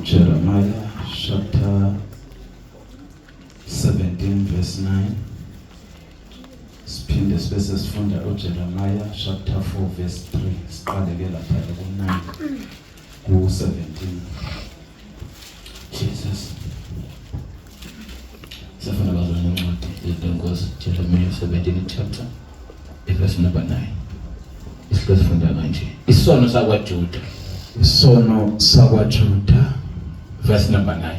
Jeremiah chapter 17 verse 9. Siphinde sibe sesifunda uJeremiah chapter 4 verse 3. Siqale ke lapha ku-9 ku-17. Jesus. Sifuna bazalwane incwadi yeNkosi Jeremiah 17 chapter verse number 9. Isihloko sifunda kanje. Isono sakwaJuda. Isono sakwaJuda verse number 9.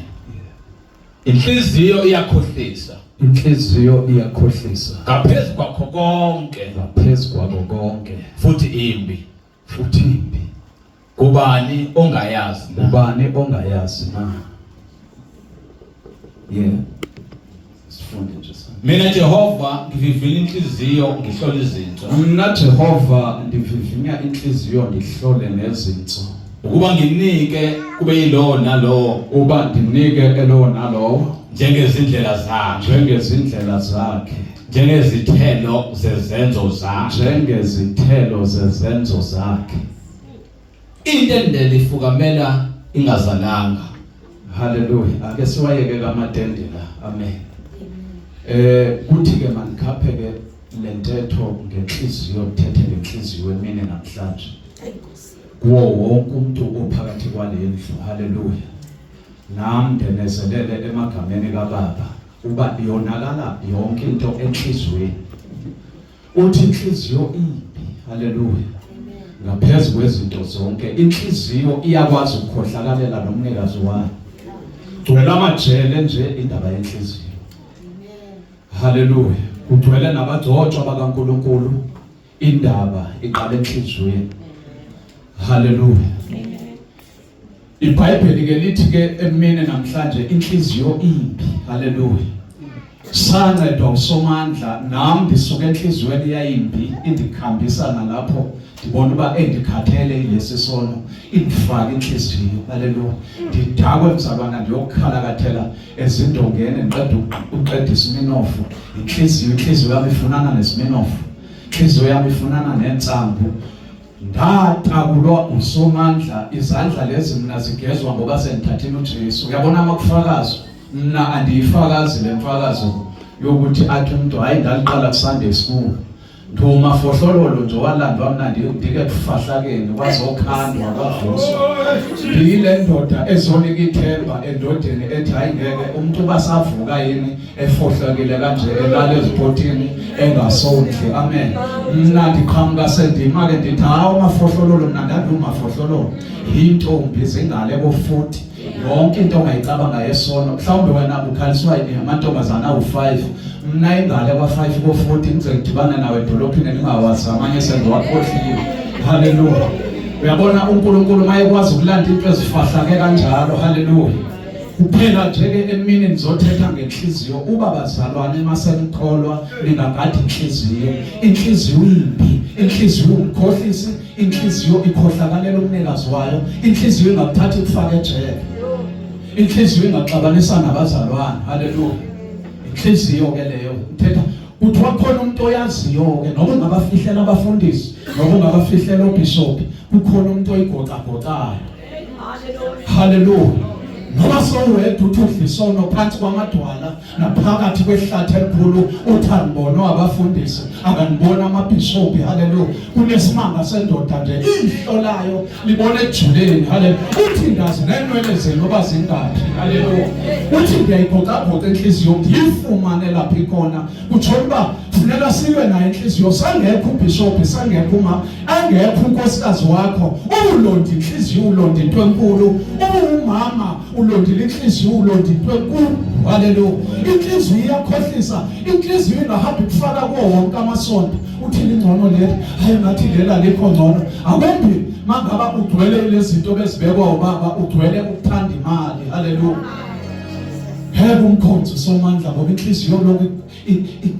Inhliziyo iyakhohlisa. Inhliziyo iyakhohlisa. Ngaphezu kwakho konke. Ngaphezu kwakho konke. Futhi imbi. Futhi imbi. Kubani ongayazi na? Ubani ongayazi na? Yeah. Sifunde nje sana. Mina Jehova ngivivinya inhliziyo ngihlola izinso. Mina Jehova ndivivinya inhliziyo ndihlole nezinso. Ukuba nginike kube yilowo nalowo. Uba ndinike elowo nalowo njengezindlela zakhe. Njengezindlela zakhe. Njengezithelo zezenzo zakhe. Njengezithelo zezenzo zakhe. Intendele ifukamela ingazalanga. Hallelujah. Ake siwayeke kamatende la. Amen. Eh kuthi ke manikhaphe ke lentetho ngenhliziyo thethe ngenhliziyo emini namhlanje. Kuwo wonke umuntu ophakathi kwalendlu. Hallelujah. Nam ndenezelele emagameni kaBaba uba iyonakala yonke into enhlizweni. Uthi inhliziyo imbi. Haleluya. Ngaphezulu kwezinto zonke inhliziyo iyakwazi ukukhohlakalela nomnikazi wayo. Gcwele amajele nje indaba yenhliziyo. Haleluya. Kugcwele nabagcotshwa bakaNkuluNkulu indaba iqala enhliziyweni. Haleluya. IBhayibheli ke lithi ke emini namhlanje inhliziyo imbi. Haleluya. Sancedwa uSomandla nami ndisuka enhliziyweni yayimbi indikhambisa nalapho ndibona uba endikhathele ilesi sono indifaka inhliziyo. Haleluya. Ndidakwe mzalwana ndiyokukhalakathela ezindongeni ngiqeda uqeda isiminofu. Inhliziyo inhliziyo yami ifunana nesiminofu. Inhliziyo yami ifunana nensambu. Ndatakulwa uSomandla izandla lezi mina zigezwa ngoba sengithathile uJesu. Uyabona amakufakazo mina andiyifakazi lemfakazo yokuthi athi umuntu hayi ndaliqala ku Sunday school. Nduma fohlololo nje walandwa mina ndike kufahlakeni kwazokhandwa kwavuswa. Ngiyile ndoda ezonika ithemba endodeni ethi hayi ngeke umuntu basavuka yini efohlakile kanje elala ezipotini engasondli. Amen. Mna ndiqhamuka sendima ke ndithi hawu mafohlololo mna ndandiwumafohlololo yintombi zingale ko-40 yonke into ongayicabanga yesono mhlawumbe wena ukhaliswa yini amantombazana awu-5 mna ingale kwa-5 ko-40 ngize ngidibane nawe edolophini ndingawazi amanye sengiwakhohliwe. Haleluya. Uyabona uNkulunkulu mayekwazi ukulanda into ezifahlake kanjalo. Haleluya. Kuphela nje ke emini nizothetha ngenhliziyo uba bazalwane masenikholwa ningagadi inhliziyo. Inhliziyo imbi, inhliziyo umkhohlisi, inhliziyo ikhohlakalela umnikazi wayo, inhliziyo ingakuthatha ikufake ejele. Inhliziyo ingaxabanisa nabazalwane. Haleluya. Inhliziyo ke leyo uthetha kuthiwa khona umuntu oyaziyo ke noma ungabafihlela abafundisi noma ungabafihlela obishop kukhona umuntu oyigocagocayo. Haleluya. Noma sowedwa uthi udla isono phansi kwamadwala naphakathi kwehlathi elikhulu uthi anibona abafundisi akanibona amabhishobhi. Haleluya. Kunesimanga sendoda nje ihlo layo libona ejuleni. Haleluya. Uthi ndazi nenwele zenu oba zingaphi. Haleluya. Uthi ndiyayigocagoca inhliziyo ngiyifumane lapho ikhona. Kutsho uba funeka silwe naye inhliziyo sangekho ubhishobhi sangekho uma engekho unkosikazi wakho ulonda inhliziyo ulonda into enkulu uwumama ulondile inhliziyo ulonda into enkulu. Haleluya. Inhliziyo iyakhohlisa, inhliziyo ingahamba ikufaka kuwo wonke amasonto uthi lingcono leli, hayi ngathi lela likho ngcono. Akumbi mangaba ugcwele lezi zinto bezibekwa ubaba, ugcwele ukuthanda imali. Haleluya. Heke umkhonzi uSomandla ngoba inhliziyo lokhu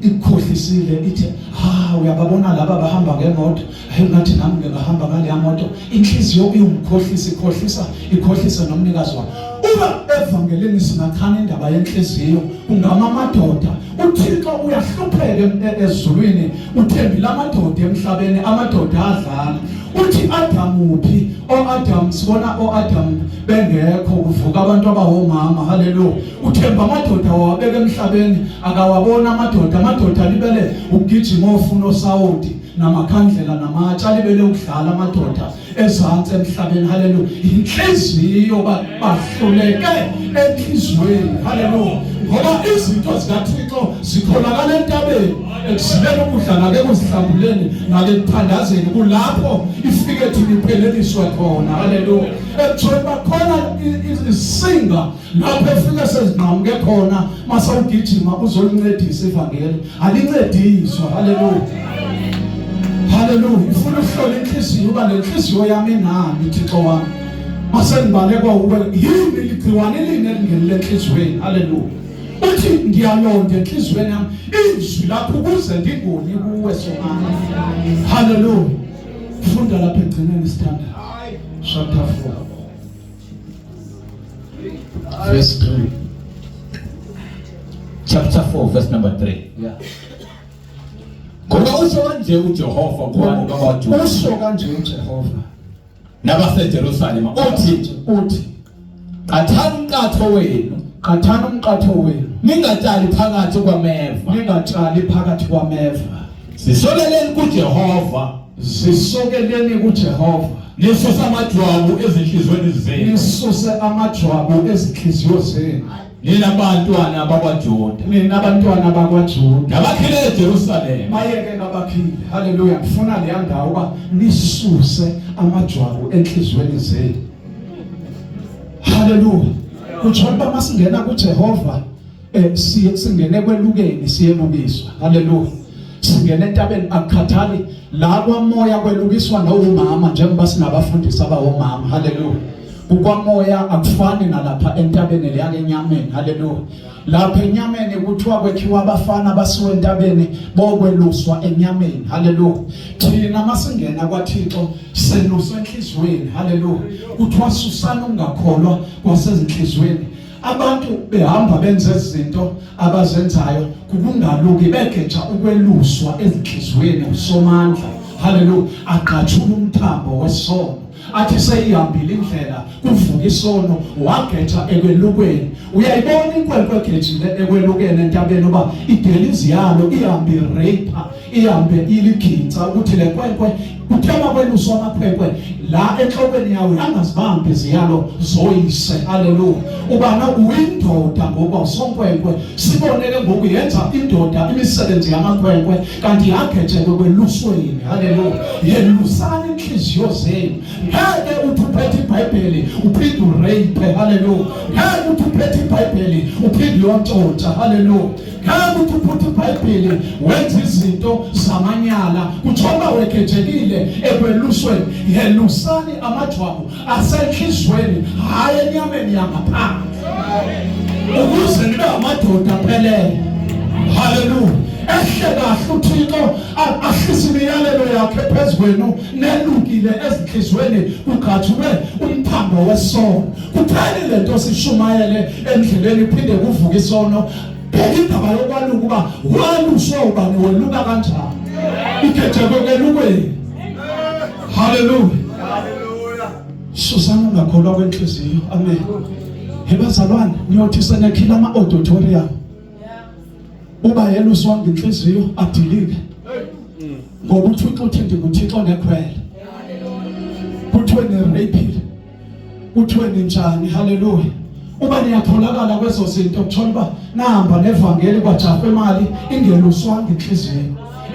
ikukhohlisile ithi ha uyababona laba bahamba ngemoto, hayi ngathi nami ngingahamba ngaleya moto. Inhliziyo iwumkhohlisi, ikhohlisa ikhohlisa nomnikazi wayo. Uba evangelini singachana indaba yenhliziyo kungama amadoda. uThixo uyahlupheka ezulwini, uthembile amadoda emhlabeni, amadoda adlala. Uthi Adam uphi? OAdam sibona oAdam bengekho kuvuka abantu abawomama. Haleluya. Uthemba amadoda wawabeka emhlabeni akawabona amadoda. Amadoda alibele ukugijima ofuna osawoti namakhandlela namatshe alibele ukudlala amadoda ezantsi emhlabeni. Haleluya. Inhliziyo bahluleke enhliziyweni. Haleluya. Ngoba izinto zikaThixo zikholakala entabeni ekuzileni ukudla nake kuzihlambuleni nake kuthandazeni kulapho ifike thina ipheleliswe khona. Haleluya. Ekuthiwa bakhona isinga lapho efike sezinqamuke khona mase ugijima uzolincedisa ivangeli alincediswa. Haleluya. Haleluya. Ifuna ukuhlola inhliziyo uba le nhliziyo yami inani Thixo wami mase ngibalekwa uwe yini ligciwane lini elingenile enhliziyweni. Haleluya. Uthi ngiyalonda enhliziyweni yami izwi lakho ukuze ndingoni kuwe Somandla. Haleluya. Funda lapha egcineni sithanda chapter 4 verse 3. Chapter 4 verse number 3. Yeah. Ngoba usho kanje uJehova kubantu bakwaJuda. Usho kanje uJehova nabaseJerusalema uthi uthi qathani umqatho wenu, qathani umqatho wenu, ningatshali phakathi kwameva, ningatshali phakathi kwameva. Zisokeleni kuJehova, zisokeleni kuJehova, nisuse amajwabu ezinhliziyweni zenu, nisuse amajwabu ezinhliziyo zenu. Nina bantwana bakwaJuda, nina bantwana bakwaJuda, nabakhile eJerusalema, bayeke nabakhile. Haleluya. Ngifuna leya ndawo uba nisuse amajwabu enhliziyweni zenu. Haleluya. Kutsho uba masingena kuJehova siye singene kwelukeni siyelukiswa. Haleluya. Singene entabeni akukhathali la kwamoya kwelukiswa nowumama njengoba sinabafundisi abawomama. Haleluya. Kukwamoya akufani nalapha entabeni leya enyameni. Haleluya. Lapha enyameni kuthiwa kwekhiwa abafana basiwe entabeni bokweluswa enyameni. Haleluya. Thina masingena kwaThixo seluswa enhliziyweni. Haleluya. Kuthiwa susana ungakholwa kwasezinhliziyweni. Abantu behamba benze izinto abazenzayo kukungaluki begeja ukweluswa ezinhliziyweni uSomandla. Haleluya. Aqatshula umthambo wesono. Athi seyihambile indlela kuvuka isono wageja ekwelukweni. Uyayibona inkwenkwe egejile ekwelukeni entabeni uba idelizi yalo ihambe irape ihambe iligintsa ukuthi le nkwenkwe kuthema kweluswa amakhwenkwe la enhlokweni yawo yangazibambi iziyalo zoyise. Haleluya. Ubana uyindoda ngoba usonkwenkwe. Sibone ke ngoku yenza indoda imisebenzi yamakhwenkwe kanti yagejekwe kwelusweni. Haleluya. Yelusani inhliziyo zenu. Ngeke uthi uphethe iBhayibheli uphinde urape. Haleluya. Ngeke uthi uphethe iBhayibheli uphinde uyontshontsha. Haleluya. Ngeke uthi uphethe iBhayibheli wenza izinto zamanyala kuthoba wegejekile ekwelusweni. Yelusani amajwabu asenhlizweni hayi enyameni yangaphandle ukuze nibe amadoda aphelele. Haleluya. Ehle kahle uThixo ahlise imiyalelo yakhe phezu kwenu nelukile ezinhlizweni kugqathulwe umthambo wesono. Kuphele lento sishumayele endleleni iphinde kuvuke isono. Bheka indaba yokwaluka uba waluswa ubani weluka kanjani. Igejekwe kwelukweni. Haleluya. Susana ungakholwa kwenhliziyo. Amen. Hebazalwane niyothi senekhila ama auditorium. Uba yeluswa ngenhliziyo adilike. Ngoba uThixo uthi ndinguThixo nekhwele. Kuthiwe ni-rape, kuthiwe ninjani. Haleluya. Uba niyatholakala kwezo zinto kuthola uba nahamba nevangeli kwajahwa imali ingeluswanga inhliziyo.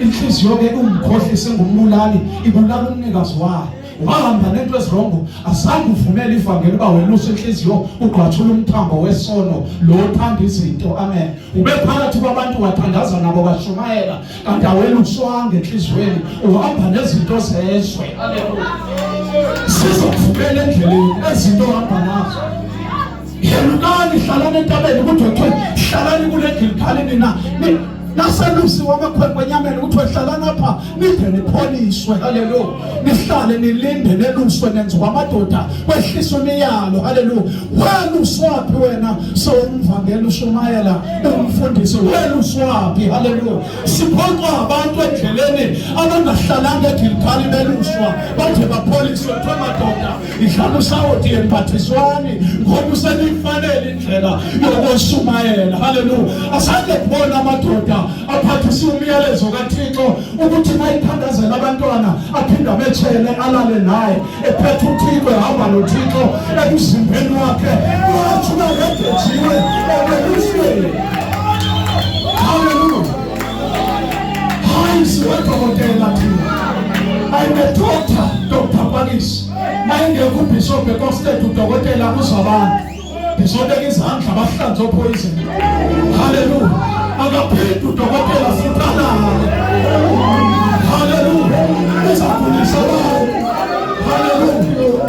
Inhliziyo ke umkhohlise ngumbulali ibulala umnikazi wayo. Wahamba nento ezirongo azange uvumele ivangeli uba welusa inhliziyo ugqwathula umthambo wesono lo othanda izinto. Amen. Ube phakathi kwabantu wathandaza nabo bashumayela kanti aweluswanga enhliziyweni uhamba nezinto zezwe. Haleluya. Sizokuvukela endleleni ezinto ohamba nazo. Yelukani, hlalani entabeni kuthiwe hlalani kule Gilgali nina. Naselusiwe amakhwenkwe enyameni ukuthi hlalani apha nide nipholiswe. Haleluya. Nihlale nilinde neluswe nenziwa amadoda kwehliswe imiyalo. Haleluya. Weluswaphi wena sowumvangeli ushumayela umfundisi weluswaphi? Haleluya. Siphoxwa abantu endleleni abangahlalanga eGilgali beluswa bathe bapholiswe kuthiwa madoda idlala usawoti emphathiswani ngoba useniyifanele indlela yokushumayela. Haleluya. Asange kubona amadoda aphathisa umyalezo kaThixo ukuthi mayithandazela abantwana aphinde abetshele alale naye ephethe uThixo ehamba noThixo emzimbeni wakhe wathi unaregejiwe ekwelusweni. Haleluya. Hayi siwedokotela thina. I'm a doctor, Dr. Pakisi. Mayengekho ubishop eKosted udokotela kuzwabantu. Ngizobeka izandla abahlanze opoison. Haleluya. Akaphinde udokotela futhi alale. Haleluya. Uzagulisa abantu. Haleluya.